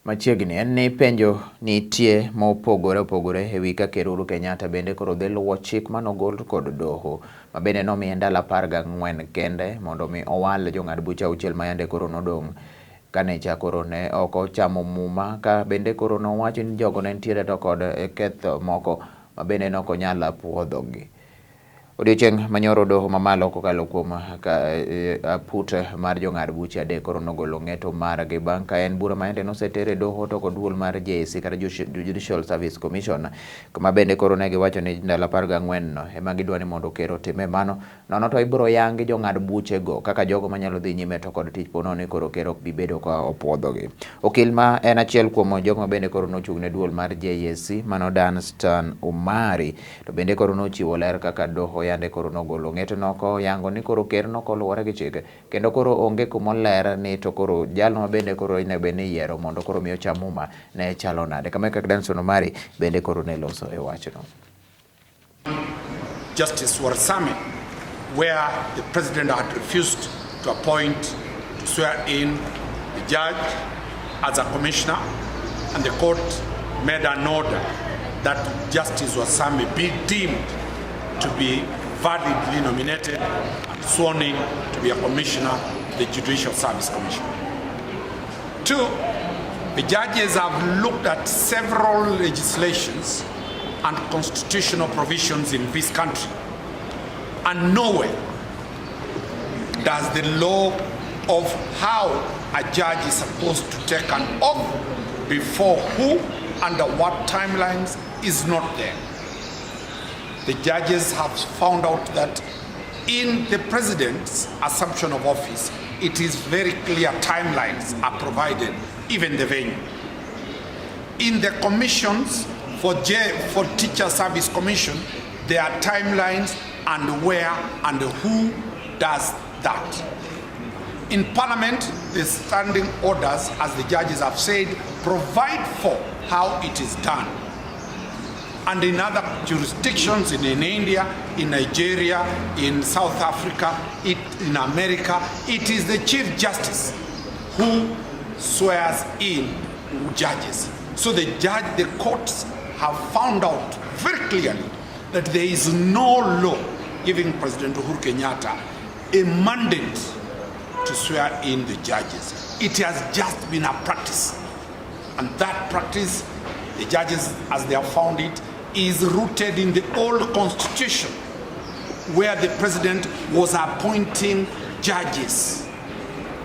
Machiegni en ni penjo nitie mopogore opogore e wi ka Ker Uhuru Kenyatta bende koro dhi luwo chik manogol kod doho ma bende nomiye ndalo 14 kende mondo mi owal jong'ad buche auchiel ma yande koro nodong' kane cha koro ne ok ochamo muma ka bende koro nowacho ni jogo ne nitiere to kod ketho moko ma bende ne ok onyal puodhogi. Odiochieng' manyoro doho mamalo kokalo kuom aput mar jong'ad buche adek koro nogolo ng'eto margi bang' ka en bura ma yande noseter e doho to kod duol mar JSC kata Judicial Service Commission kuma bende koro ne giwacho ni ndalo 14 no ema gidwa ni mondo ker otime mano nono to ibiro yangi jong'ad buchego kaka jogo manyalo dhi nyime to kod tich ponono ni koro ker ok bi bedo ka opuodhogi. Okil ma en achiel kuom jogo ma bende koro nochung' ne duol mar JSC mano Danstan Omari To bende koro nochiwo ler kaka doho yande koro nogolo ng'etono koyango ni koro ker nokoluwore gi chik kendo koro onge kumoler ni to koro jalno ma bende koro onego bed ni iyiero mondo koro mi ocham muma ne chalo nade. Kama e kaka Danson Omari bende koro ne loso e wachno. Justice Warsame, where the president had refused to appoint, to swear in the judge as a commissioner, and the court made an order that Justice Warsame be deemed to be validly nominated and sworn in to be a commissioner of the Judicial Service Commission. Two, the judges have looked at several legislations and constitutional provisions in this country, and nowhere does the law of how a judge is supposed to take an oath, before who, under what timelines, is not there. The judges have found out that in the president's assumption of office, it is very clear timelines are provided, even the venue. In the commissions for Teacher Service Commission, there are timelines and where and who does that. In Parliament, the standing orders, as the judges have said, provide for how it is done. And in other jurisdictions, in India, in Nigeria, in South Africa, in America, it is the Chief Justice who swears in judges. So the courts have found out very clearly that there is no law giving President Uhuru Kenyatta a mandate to swear in the judges. It has just been a practice. And that practice, the judges, as they have found it, is rooted in the old constitution, where the president was appointing judges.